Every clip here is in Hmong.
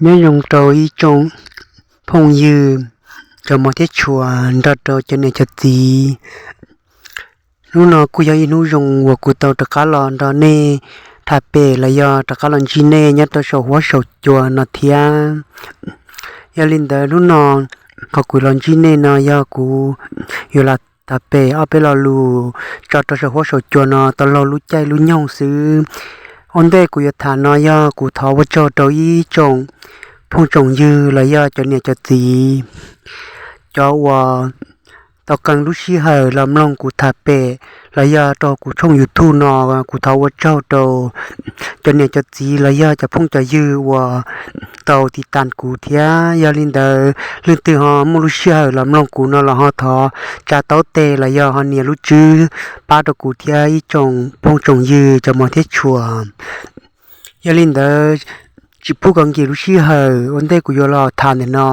Nyob zoo rau ib tsoom phooj ywg cov mos thiab tshua nrog rau cov niam cov txiv. Hnub no kuj yog ib hnub zoo uas kuv tau rov qab los nrog nej tham pem los yog rov qab los ntsib nej nyob rau saum huab saum cua no thiab. Yog li ntawd hnub no qhov kuv los ntsib nej no yog kuv yuav los tham pem ob peb lo lus tso rau saum huab saum cua no tau laug lub caij lub nyoog xwb. Ua ntej kuv yuav tham no yog kuv thov ua tsaug rau ib tsoom phooj tsoom ywg los yog cov niam cov txiv, cov uas tau qee lub sij hawm los mloog kuv tham pem los yog rau kuv tshooj YouTube no. Kuv thov ua tsaug rau cov niam cov txiv los yog cov phooj cov ywg uas tau tiv tas kuv thiab. Yog li ntawd leej twg ho muaj lub sij hawm los mloog kuv no los ho thov tsa taub teg los yog ho nias lub tswb pab rau kuv thiab ib tsoom phooj tsoom ywg cov mos thiab tshua. Yog li ntawd tsis pub kom nkim lub sij hawm, ua ntej kuv yuav los tham ntawm no,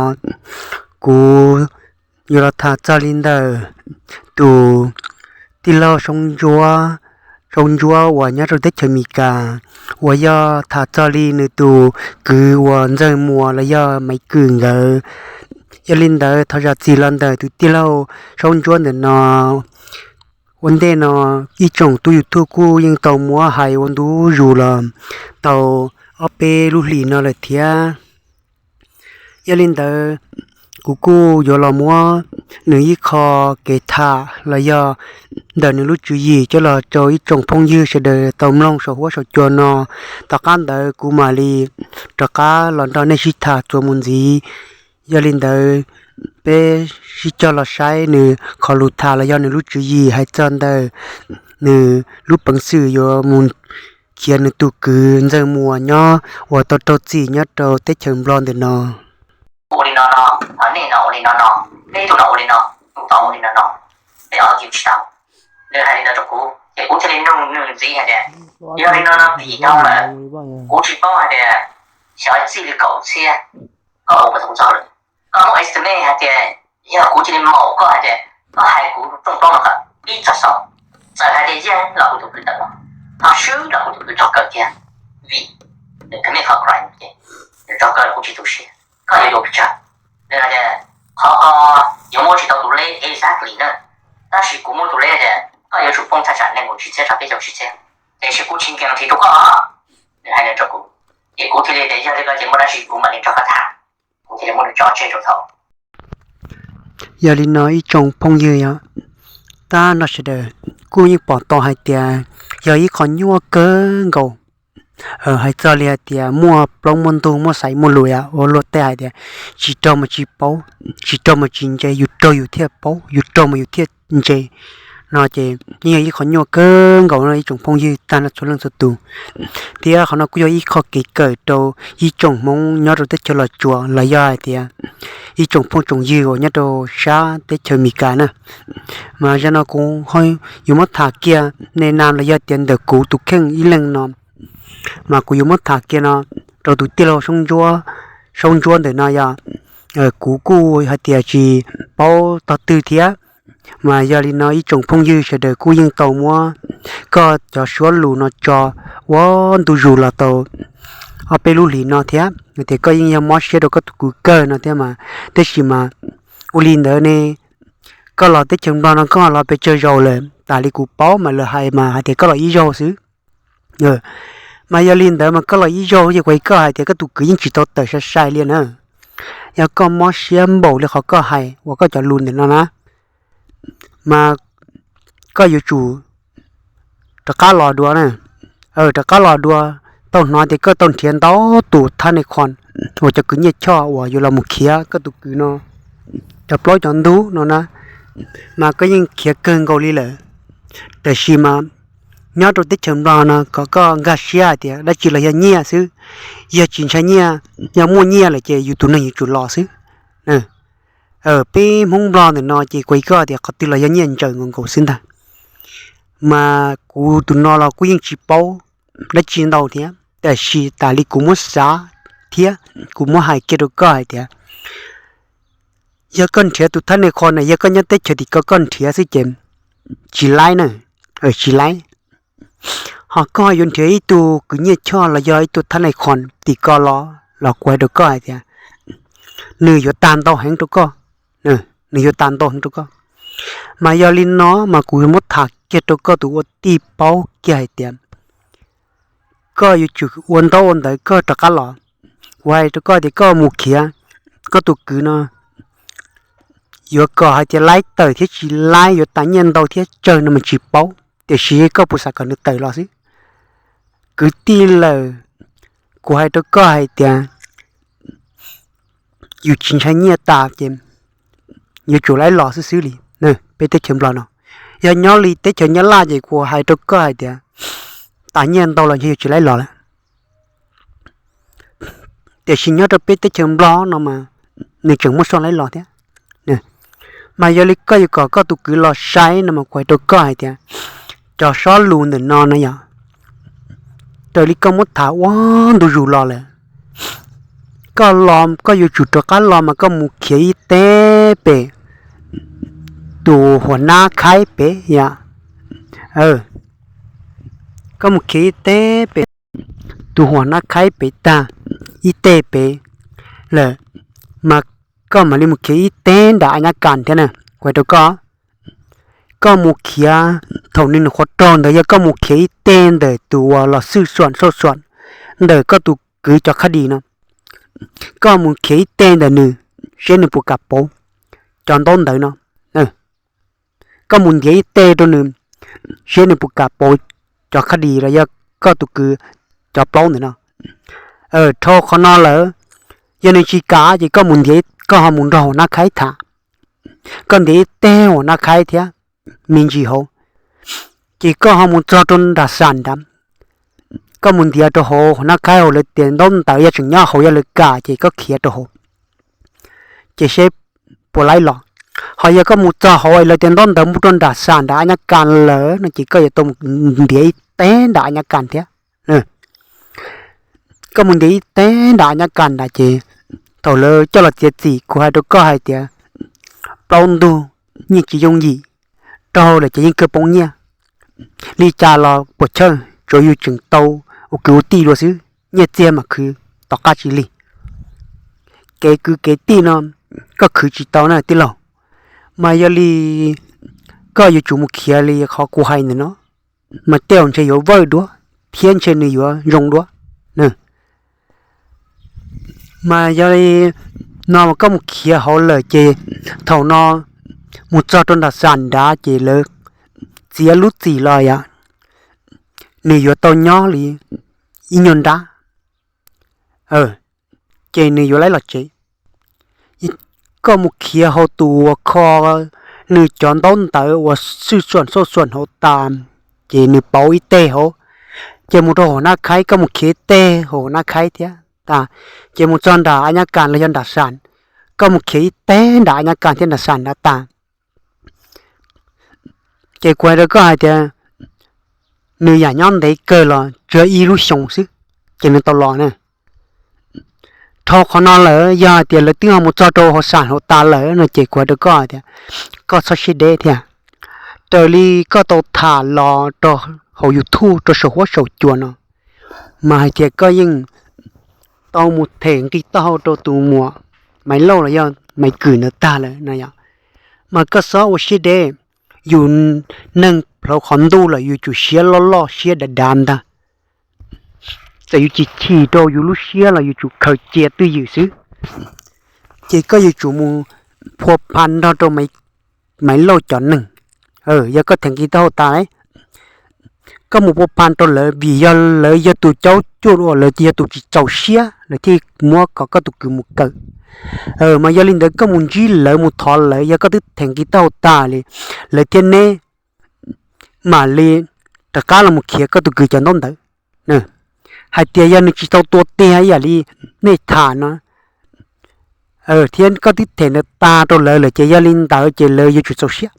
kuv yuav los tham txog li ntawm tus tij laug Soob Ntsuab, Soob Ntsuab uas nyob rau teb chaws Amelikas, uas yog tham txog li nws tus kwv uas Ntxawg Muas los yog Maiv Kwm nkawd. Yog li ntawd thov zam txim los ntawm tus tij laug Soob Ntsuab ntawm no. Ua ntej no ib tsoom tub YouTube kuj yeej tau muab hais ua ntu zus los tau ob peb lub hlis no lawm thiab. Yog li ntawd kuv kuj yuav los muab nws ib qho kev tham los yog ntawm nws lub tswv yim coj los rau ib tsoom phooj ywg sawv daws tau mloog saum huab saum cua no. Tom qab ntawd kuv mam li rov qab los nrog nej sib tham txuas mus ntxiv. Yog li ntawd peb sib cog los saib nws qhov lus tham los yog nws lub tswv yim hais txog ntawm nws lub peev xwm yuav mus khiav nws tus kwv Ntxawg Muas nyob uas tau raug txim nyob rau teb chaws Nplog ntawm no. Ua li no no, nej no ua li no no, peb tus no ua li no, tus tod ua li no no, peb ob tug tsis tau. Nws hais li ntawd rau kuv ces kuv thiaj li nug nws ntxiv hais tias, yog li no no vim dhau lawm, kuv tsis paub hais tias xyov txij li kaum txhiab, koj ua puas tau txog lawm. Koj muab estimate hais tias yog kuv cia li maum koj hais tias koj hais kuv rooj plaub no kom pib txog xaus, txawm hais tias yeej los kuv tus kwv tawm los, ho swb los kuv tus kwv raug kaw kiag, vim nws commit qhov crime ces nws raug kaw los kuv tsis tu siab, koj yuav yuav pes tsawg? Nws hais tias qhov ko yuav muab tsis tau tus leb exactly na, tab sis kuv muab tus leb tias koj yuav tsum poob thaj tsam nees nkaum tsib txhiab rau peb caug tsib txhiab, tiam sis kuv tsis guarantee rau koj. Nws hais li rau kuv, ces kuv thiaj li tias yog li ko ces muaj dab tsi kuv mam li nrog koj tham. Kuv thiaj li muab nws tso tseg rau thaum. Yog li no ib tsoom phooj ywg, tab no sawv daws kuj yeej pom tau hais tias yog ib qho nyuaj kawg nkaus. Hais txog li hais tias muaj plaub muaj ntug muaj xaiv muaj lus ua luaj tej hais tias tsis raug mas tsis paub, tsis raug mas tsis ntse, yus raug yus thiaj paub, yus raug mas yus thiaj ntse no ces yeej yog ib qho nyuaj kawg nkaus no ib tsoom phooj ywg tag nrho txhua leej txhua tus. Thiab qhov no kuj yog ib qho kev kawm rau ib tsoom Hmoob nyob rau teb chaws Los Tsuas los yog hais tias ib tsoom phooj tsoom ywg uas nyob rau sab teb chaws Amelikas na. Mas zaum no kuv yuav muab tham kiag ne nam los yog tias ntawm kuv tus kheej ib leeg no, mas kuv yuav muab tham kiag no rau tus tij laug Soob Ntsuab, Soob Ntsuab ntawm no yog kuv kuj hais tias tsis paub tog twg thiab. Mas yog li no ib tsoom phooj ywg sawv daws kuj yeej tau muab koj cov suab lus no tso ua ntu zus los tau ob peb lub hlis no thiab tias koj yeej yog mob siab rau koj tus kwv kawg no thiab mas, tab sis mas ua li ntawd ne, koj los teb chaws Nplog no koj los pes tsawg zaus lawm? Tas li kuv paub mas lawv hais mas hais tias koj los ib zaug xwb. Mas yog li ntawd mas koj los ib zaug ces kuv hais koj hais tias koj tus kwv yeej tsis tau tawm sai sai li na. Yog koj mob siab npaum li qhov koj hais uas koj cov lus ntawm no na, mas koj yuav tsum rov qab los dua na. Rov qab los dua, tau hnov tias koj tau nrhiav ntau tus thab nai khon uas cov kwv nyiaj choj uas yuav los mus khiav koj tus kwv no cov plaub cov ntug no na, mas koj yeej khiav kawg nkaus li lawm. Tab sis mas nyob rau teb chaws Nplog no kom koj nkag siab hais tias dab tsi los yog nyiaj xwb, yog tsis ntshai nyiaj, yog muaj nyiaj lawm ces yus tus neeg yuav tsum los xwb. Peb Hmoob Nplog ntawm no ces kuv hais koj tias qhov twg los yog nyiaj ntsaws nkaus nkaus xwb ntag. Mas kuv tus no los kuj yeej tsis paub dab tsi ntau thiab, tab sis tas li kuv muab xav thiab kuv muab hais kiag rau koj hais tias yog koj nrhiav tus thab nai khon na, yog koj nyob teb chaws tim ko koj nrhiav xwb ces tsis laib na, tsis laib. Ho koj yuav nrhiav ib tug kwv nyiaj choj los yog ib tug thab nai khon tim ko los los kuv hais rau koj hais tias nws yuav tag ntau heev rau koj, nws yuav tag ntau heev rau koj. Mas yog li no mas kuv muab tham kiag rau koj tus ua tij paub kiag hais tias koj yuav tsum ua ntaub ua ntawv koj rov qab los. Kuv hais rau koj tias koj mus khiav koj tus kwv no yuav kom hais tias laib tawm thiab tsis laib, yuav tas nyiaj ntau thiab tsawg no mas tsis paub, tiam sis koj puas xav kom nws tawm los xwb. Kwv tij lawm, kuv hais rau koj hais tias yus tsis ntshai nyiaj tas ces yuav tsum laib los xwb xwb li. Peb teb chaws Nplog no, yog nyob li teb chaws Nyab Laj ces kuv hais rau koj hais tias tas nyiaj ntau los ntshe yuav tsis laib los lawm. Tiam sis nyob rau peb teb chaws Nplog no mas nws tseem muaj soj laib los thiab. Mas yog li koj yuav kom koj tus kwv los saib no mas kuv hais rau koj hais tias cov sob lus ntawm no no yog raws li koj muab tham ua ntu zus los lawm. Koj los koj yuav tsum rov qab los mas koj mus khiav ib teb pem tus huam nab khaib pem yom. Koj mus khiav ib teb pem tus huam nab khaib pem tag, ib teb pem lawm, mas koj mam li mus khiav ib teb nram A Nyab Kas thiab na. Kuv hais rau koj, koj mus khiav thaum nws nws qhuav raug ntawd, yog koj mus khiav ib teb ntawm tus uas los xwj xuam xauj xuam ntawm koj tus kwv cov khab dis no, koj mus khiav ib teb ntawm nws, seb nws puas kam pauv cov ntaub ntawv no. Koj mus ntiav ib teb rau nws, seb nws puas kam pauv cov khab dis los yog koj tus kwv cov plaub ntawm no. Dhau qhov no lawm, yog nws tsis kam ces koj mus ntiav, koj ho mus nrog huam nab khaib tham. Koj ntiav ib teb huam nab khaib thiab me ntsis hauv, ces koj ho mus txog rau nram xam nrad, koj mus ntiav rau hauv huam nab khaib hauv lawv tias ntaub ntawv yog tseem nyob hauv, yog lawv kam ces koj khiav rau hauv, ces seb puas laib los. Ho yog koj mus txog hauv lawv tias ntaub ntawv mus rau nram xam nrad A Nyab Kas lawm no ces koj yuav tau mus ntiav ib teb nram A Nyab Kas thiab. Koj mus ntiav ib teb nram A Nyab Kas nrad ces thaum lawv coj los txiav txim kuv hais rau koj hais tias plaub ntug nyiaj tsis yooj yim, raug lawm ces yeej kawg poob nyiaj. Li cas los puas chawj, tsuav yus tseem tau ua kwv ua tij dua xwb, nyiaj txiag mas khwv tom qab tsis lig. Kev kwv kev tij no koj khwv tsis tau na tij laug. Mas yog li koj yuav tsum mus khiav li qhov kuv hais ntawm no, mas tej zaum ntshe yuav vawj dua thiab ntshe nws yuav zoo dua. Mas yog li no mas koj mus khiav hauv lawm ces thaum no mus txog rau nram xam nrad ces lawv txiav lub txim los yom, nws yuav tau nyob li ib nyuag nrab, ces nws yuav laib los tsev. Koj mus khiav hauv tus uas kho nws cov ntaub ntawv uas xwj xuam xauj xuam hauv tas, ces nws pauv ib teg hauv, ces mus rau huam nab khaib, koj mus khiav ib teg huam nab khaib thiab tas, ces mus txog nram A Nyab Kas los yog nram xam, koj mus khiav ib teg nram A Nyab Kas thiab nram xam nrad tas. Ces kuv hais rau koj hais tias nws yam nyob ntev kawg los tsuas ib lub xyoo xwb ces nws tau los na. Dhau qhov no lawm, yog hais tias lawv twb ho mus txog rau hauv xam hauv tas lawm no ces kuv hais rau koj hais tias koj txhob siab deb thiab. Raws li koj tau tham los rau hauv YouTube rau saum huab saum cua no, mas hais tias koj yeej tau mus them nqi taub hau rau tus muam Maiv Lauj los yog Maiv Kwm ntawd tag lawm no yom. Mas koj txhob ua siab deb, yus neeg plhaub qhov ntuj lawm yus tsum siab loj loj siab dav dav ntag. Txawm yus chim chim rau yus lub siab los yus tsum khaws cia twj ywm xwb. Ces koj yuav tsum mus phua pha nrog rau Maiv Lauj cov neeg. Yog koj them nqi taub hau tas, koj mus phua pha rau lawv vim yog lawv yog tus caub cuaj uas lawv yog tus tsis txaus siab lawv thiaj muab kom koj tus kwv mus kawm. Mas yog li ntawd koj mus ntsib lawv mus thov lawv, yog koj twb them nqi taub hau tas li, lawv thiab neb mam li rov qab los mus khiav koj tus kwv cov ntaub ntawv. Hais tias yog nws tsis tau tua tiag ib yam li nej tham no, thiab koj twb them ntawd tas rau lawv lawm ces yog li ntawd ces lawv yuav tsum txaus siab.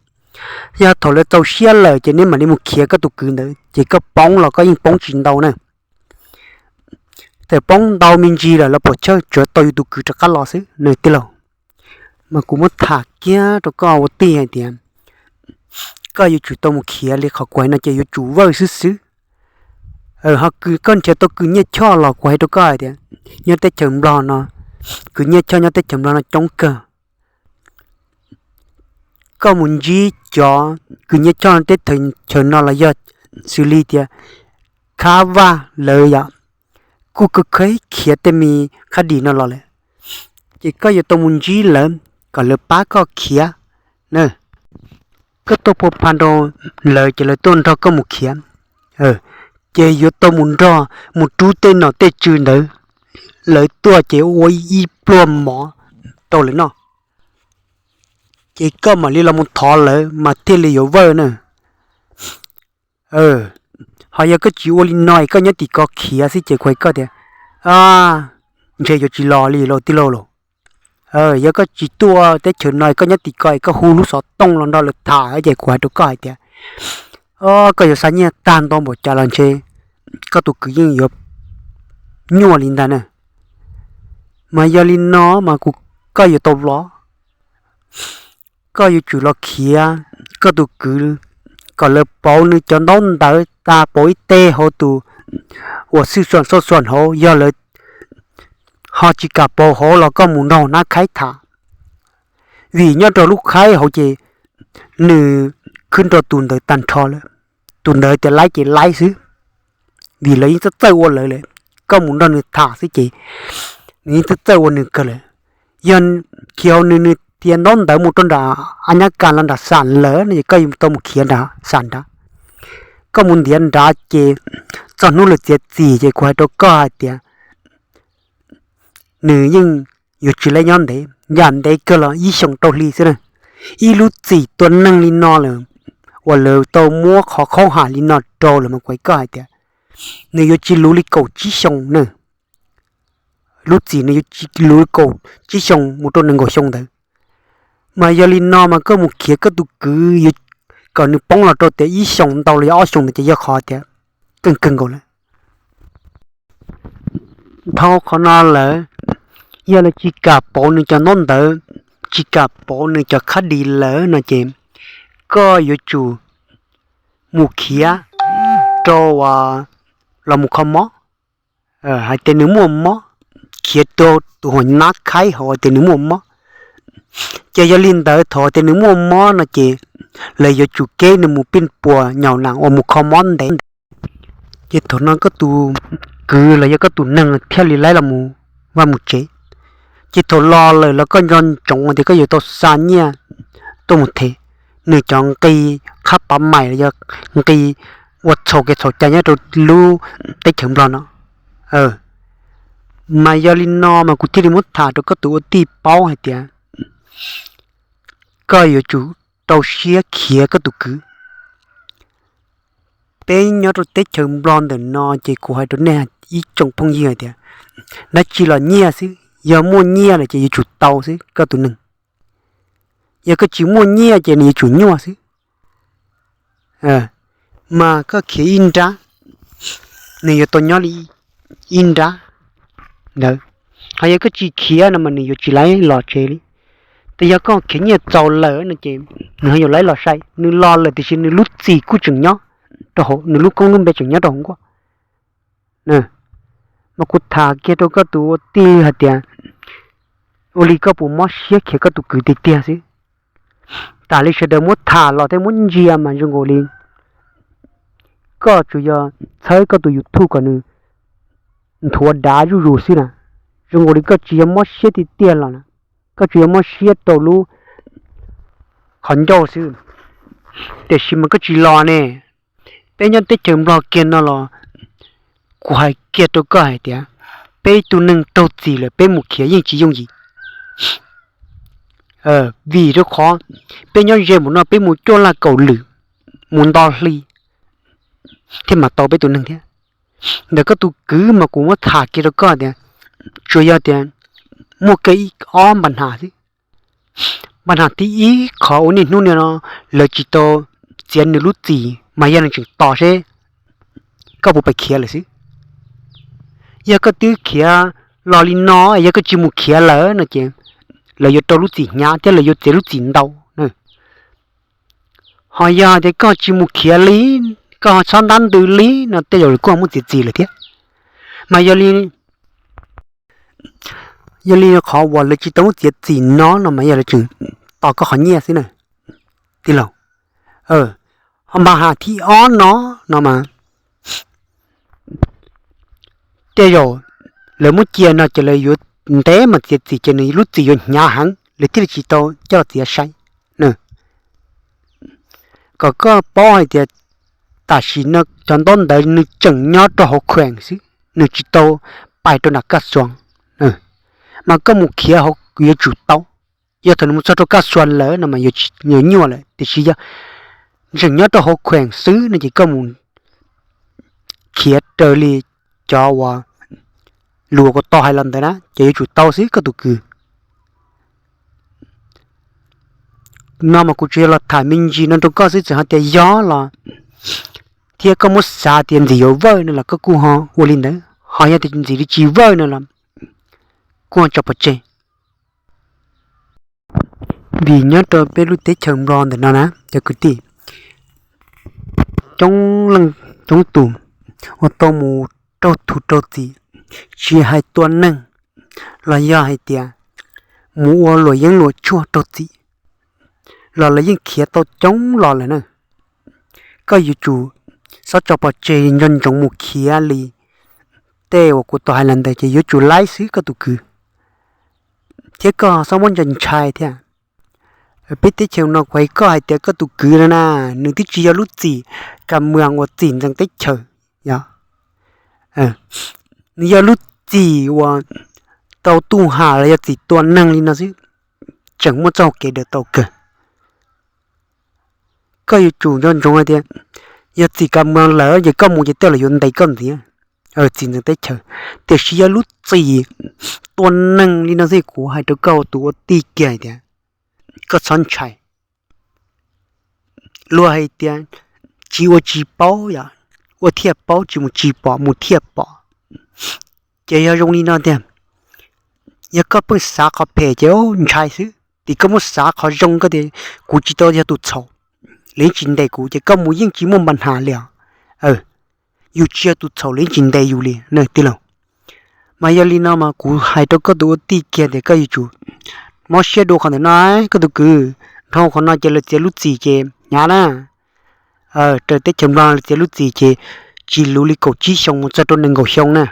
Yog thaum lawv txaus siab lawm ces neb mam li mus khiav koj tus kwv ntawd ces koj poob los koj yeej poob tsis ntau na. Txawm poob ntau me ntsis lawm los puas chawj, tsuav tau yus tus kwv rov qab los xwb na tij laug. Mas kuv muab tham kiag rau koj ua tij hais tias koj yuav tsum tau mus khiav li qhov kuv hais no ces yuav tsum vawj xwb xwb. Ho koj nrhiav tau kws nyiaj choj los kuv hais rau koj hais tias nyob teb chaws Nplog no, kws nyiaj choj nyob teb chaws Nplog no coob kawg. Koj mus ntsib cov kws nyiaj choj teb chaws no los yog xws li tias Khab Vaj lawv yom, kuj kawg kheev khiav tej me khab dis no los lawm, ces koj yuav tau mus ntsib lawv kom lawv pab koj khiav na. Koj tuaj pua pha rau lawv ces lawv tuaj nrog koj mus khiav, ces yuav tau mus nrog mus rub tej nom tej tswv ntawd, lawv tuaj ces ua ib pluag mov rau lawv noj, ces koj mam li los mus thov lawv mas thiaj li yuav vawj na. Ho yog koj tsis ua li no es koj nyob tim ko khiav xwb ces kuv hais koj tias ntshe yuav tsis los li lauj tij laug lauj. Yog koj tsis tuaj teb chaws no es koj nyob tim ko es koj hu lub xov tooj los nrog lawv tham ces kuv hais rau koj hais tias koj yuav xa nyiaj tag nto npaum cas los ntshe koj tus kwv yeej yuav nyuaj li ntag na. Mas yog li no mas kuv, koj yuav tau los, koj yuav tsum los khiav koj tus kwv kom lawv pauv nws cov ntaub ntawv tas pauv ib teg hauv tus uas xwj xuam xauj xuam hauv, yog lawv ho tsis kam pauv hauv los koj mus nrog hnab khaib tham, vim nyob rau lub khaib hauv ces nws khwb nrog tus ntawd tag nrho lawm. Tus ntawd tias laib ces laib xwb, vim lawv yeej txawj txawj ua lawv lawm. Koj mus nrog nws tham xwb ces nws yeej txawj txawj ua nws kawg lawm. Yog khiav hauv nws, nws tias ntaub ntawv mus rau nram a nyab kas los nram xam lawm no ces koj yuav tau mus khiav nram xam nrad. Koj mus ntiav nrad ces txog hnub lawv txiav txim ces kuv hais rau koj hais tias nws yeej yuav tsis laib nyob ntev, yam ntev kawg los ib xyoos rau hli xwb na. Ib lub txim tua neeg li no lawm uas lawv tau muab qhov khaub ham li no rau lawm mas kuv hais koj hais tias nws yuav tsis luv li kaum tsib xyoos na. Lub txim nws yuav tsis luv kaum tsib xyoos mus rau nees nkaum xyoo ntawd. Mas yog li no mas koj mus khiav koj tus kwv yuav kom nws poob los rau tias ib xyoos ntau los yog ob xyoos ntawd ces yog qhov tias keej kawg nkaus lawm. Dhau qhov no lawm, yog lawv tsis kam pauv nws cov ntaub ntawv, tsis kam pauv nws cov khab dis lawm no ces koj yuav tsum mus khiav rau los mus kho mob, hais tias nws muaj mob, khiav rau tus hua nab khaib hauv tias nws muaj mob. Ces yog li ntawd thaum tias nws muaj mob no ces lawv yuav tsum keb nws mus pij puas nyaum nas uas mus kho mob ntev ntev, ces thaum no koj tus kwv los yog koj tus neeg thiaj li laib los mus vaj mus tsev. Ces thaum los lawm los koj nco ntsoov tias koj yuav tau xa nyiaj tuaj mus them nws cov nqi qhab pav mais los yog nqi ua txhaum kev txhaum cai nyob rau lub teb chaws Nplog no. Mas yog li no mas kuv thiaj li muab tham rau koj tus ua tij paub hais tias koj yuav tsum rau siab khiav koj tus kwv. Peb nyob rau teb chaws Nplog ntawm no ces kuv hais rau nej ib tsoom phooj ywg hais tias dab tsi los nyiaj xwb, yog muaj nyiaj lawm ces yuav tsum tau xwb koj tus neeg. Yog koj tsis muaj nyiaj ces nws yuav tsum nyuaj xwb. Mas koj khiav ib nrab, nws yuav tau nyob li ib nrab ntawd. Ho yog koj tsis khiav no mas nws yuav tsis laib los tsev li. Tes yog koj khiav nyiaj txaus lawm no ces nws ho yuav laib los sai. Nws los lawm tiam sis nws lub txim kuj tseem nyob rau hauv, nws lub koob lub npe tseem nyob rau hauv nkuaj. Mas kuv tham kiag rau koj tus ua tij hais tias ua li koj puas mob siab khiav koj tus kwv tiag tiag xwb. Tas li sawv daws muab tham los thiab muab ntsia mas zoo nkaus li koj tsuas yog txhawb koj tus YouTube kom nws nthuav dav zuj zus xwb na. Zoo nkaus li koj tsis yog mob siab tiag tiag los na, koj tsuas yog mob siab rau lub qhov ncauj xwb. Tiam sis mas koj tsis los ne, peb nyob teb chaws Nplog kiag no los kuv hais kiag rau koj hais tias peb tus neeg raug txim lawm peb mus khiav yeej tsis yooj yim. Vim rau qhov peb nyob ze mus no peb mus cuaj laj kaum lwm, mus nto hli thiaj mam tau peb tus neeg thiab. Ntawm koj tus kwv mas kuv muab tham kiag rau koj tias tsuas yog tias muaj kiag ib ob npa nham xwb. Npa nham thib ib, qhov ua niaj hnub niaj no lawv tsis tau txiav nws lub txim mas yog nws tseem tos seb koj puas pais khiav lawm xwb. Yog koj twb khiav los li no, yog koj tsis mus khiav lawm no ces lawv yuav rau lub txim hnyav thiab lawv yuav txiav lub txim ntau. Ho yog tias koj tsis mus khiav li, Koj txhob ntab ntws li no tej zaum lawv kuj muab txiav txim lawm thiab. Mas yog li, yog li qhov uas lawv tsis tau muab txiav txim no no mas yog lawv tseem tos koj qhov nyiaj xwb na, tij laug. Ho npa has thib ob no, no mas tej zaum lawv muab cia no ces lawv yuav ntev mas txiav txim ces nws lub txim yuav hnyav heev lawv thiaj li tsis tau coj los txiav sai. Kom koj paub hais tias tam sim no cov ntaub ntawv nws tseem nyob rau hauv kheem xwb, nws tsis tau pais rau nram kaj xuas. Mas koj mus khiav hauv yuav tsum tau. Yog thaum nws mus txog rau kaj xuas lawm no mas yuav nyuaj lawm, tiam sis yog tseem nyob rau hauv kheem xwb no ces koj mus khiav raws li cov uas lus uas kuv tau hais los ntawd na ces yuav tsum tau xwb koj tus kwv. No mas kuv tsuas yog los tham me ntsis no rau koj xwb, txawm hais tias yog los thiab koj muab xav tias ntxim yuav vawj no los koj kuj ho ua li ntawd, ho yog tias ntxim li tsis vawj no los kuj ho tso pov tseg. Vim nyob rau peb lub teb chaws Nplog ntawm no na cov kwv tij, coob leej coob tus uas tau mus raug tus raug txim, tsis hais tua neeg los yog hais tias mus ua luam yeeb luam tshuaj raug txim los lawv yeej khiav tau coob los lawm na. Koj yuav tsum txhob tso pov tseg nco ntsoov mus khiav li tej uas kuv tau hais los ntawd ces yuav tsum laib xwb koj tus kwv. Thiab koj txhob muab ntshai ntshai thiab. Peb teb chaws no kuv hais koj hais tias koj tus kwv no na, nws twb tsis yog lub txim kam muas uas txim ntxeev teb chaws, yog, nws yog lub txim uas tau tuj ham los yog txim tua neeg li no xwb, tseem muaj txoj hau kev daws tau kawg. Koj yuav tsum nco ntsoov hais tias yog txim kam muas lawm ces koj mus ces tej los yuav ntes koj ntxiv, txim ntxeev teb chaws. Tiam sis yog lub txim tua neeg li no xwb kuv hais rau koj tus ua tij kiag hais tias koj txhob ntshai. Luag hais tias tsis ua tsis paub, yog ua thiaj paub, tsis mus tsis pom, mus thiaj pom. Ces yog zoo li no tiag, yog koj pheej xav qhov phem ces ntshai xwb, ces koj muab xav qhov zoo, koj tias kuv tsis tau yog tus txhaum, lawv yeej tsis ntes kuv, ces koj mus yeej tsis muaj npa nhas li os. Yus tsis yog tus txhaum lawv yeej tsis ntes yus li na tij laug. Mas yog li no mas kuv hais rau koj tus ua tij kiag tias koj yuav tsum mob siab dua qhov ntawm no, koj tus kwv. Dhau qhov no ces lawv txiav lub txim ces hnyav na. Raws teb chaws Nplog lawv txiav lub txim ces tsis luv li kaum tsib xyoo mus txog rau nees nkaum xyoo na.